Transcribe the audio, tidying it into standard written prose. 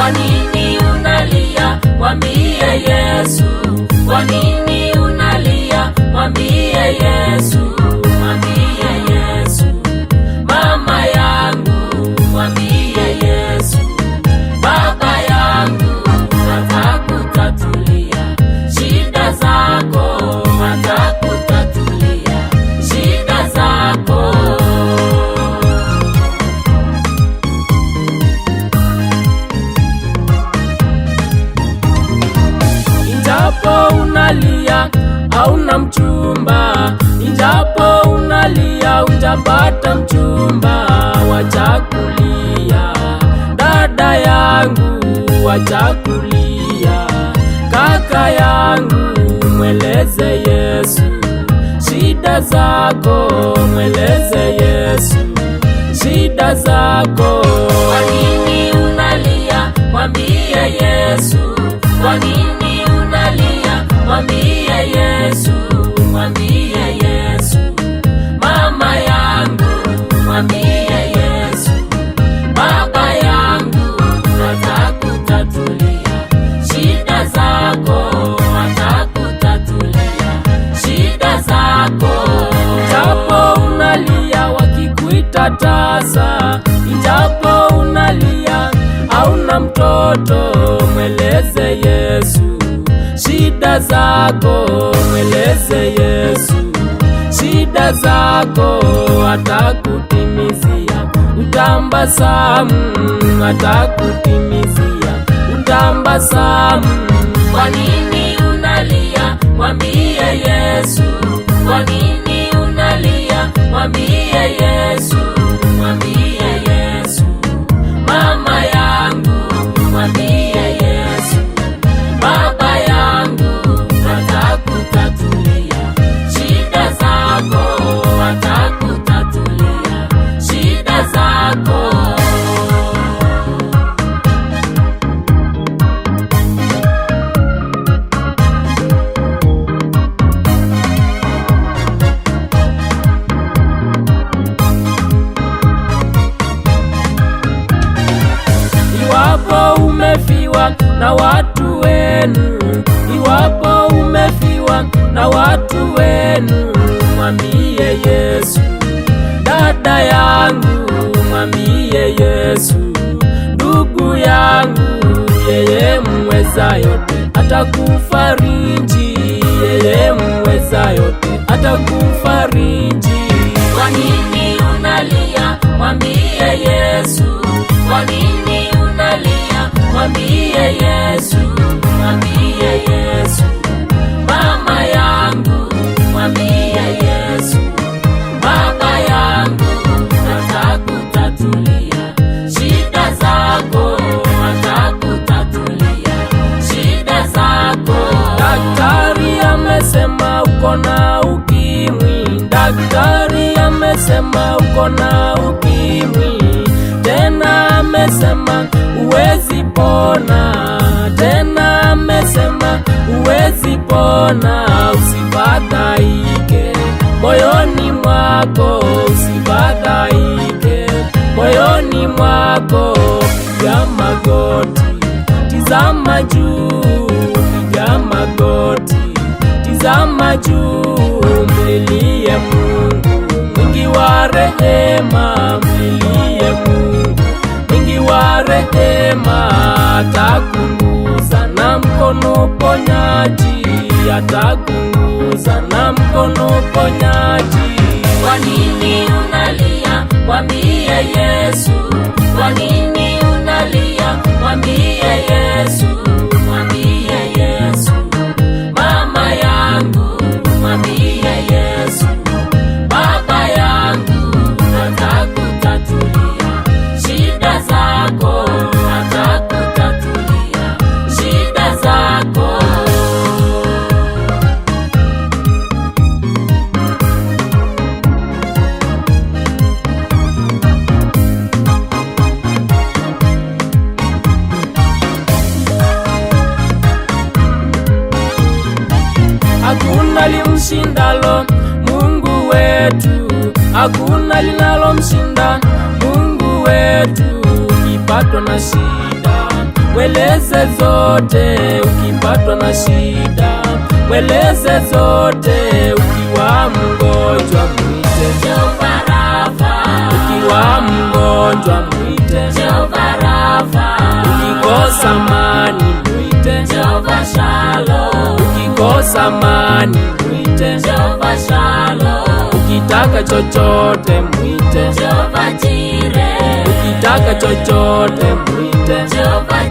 Kwa nini unalia? Mwambie Yesu. Kwa nini unalia? Mwambie Yesu. Mwambie Yesu. Mama yangu, mwambie Yesu. Baba yangu, atakutatulia shida zako, atakutatulia shida zako. Injapo unalia hauna mchumba, injapo unalia hujapata mchumba, wacha kulia dada yangu, wacha kulia kaka yangu, mweleze Yesu shida zako, mweleze Yesu shida zako. Kwa nini unalia? Mwambie Yesu. Kwa nini unalia? Mwambie Yesu, mwambie Yesu. Mama yangu, mwambie Yesu. Baba yangu, atakutatulia shida zako, atakutatulia shida zako. Japo unalia wakikuita tasa, ijapo unalia hauna mtoto, mweleze Yesu shida zako, mweleze Yesu shida zako, atakutimizia utambasamu, atakutimizia utambasamu. Kwa nini unalia? Mwambie Yesu. Kwa nini unalia? Mwambie Yesu, mwambie Yesu. Mama yangu, mwambie Yesu. Baba yangu, atakutatulia shida zako, atakutatulia shida zako. Iwapo umefiwa na watu wenu, iwapo umefiwa na watu wenu, mwambie Yesu. Dada yangu, mwambie Yesu. Ndugu yangu, yeye muweza yote, atakufariji. Yeye muweza yote, atakufariji. Kwa nini unalia? Mwambie Yesu. Kwa nini unalia? Mwambie Yesu, mwambie Yesu. Mama yangu, mwambie Yesu. Baba yangu, atakutatulia shida zako, atakutatulia shida zako. Daktari amesema uko na ukimwi, daktari amesema uko na ukimwi, tena amesema uwezi pona, tena amesema uwezi pona. Usifadhaike moyoni mwako, usifadhaike moyoni mwako, piga magoti, tizama juu, piga magoti, tizama juu, mlilie Mungu mwingi wa rehema, mlilie Mungu mwingi wa rehema, atakunguza na mkono ponyaji, atakunguza na mkono ponyaji. Kwa nini unalia? Mwambie Yesu. Kwa nini unalia? Mwambie Yesu, mwambie Yesu. Mama yangu, mwambie Yesu. Baba yangu, atakutatulia shida zako, atakutatulia shida zako. Hakuna limshindalo Mungu wetu, hakuna linalomshinda Mungu wetu. Ukipatwa na shida, Mweleze zote ukipatwa na shida, mweleze zote ukiwa mgonjwa mwite Jehova Rafa, ukiwa mgonjwa mwite Jehova Rafa, ukikosa amani mwite Jehova Shalom, ukikosa amani mwite Jehova Shalom, ukitaka chochote mwite Jehova Jireh, ukitaka chochote mwite Jehova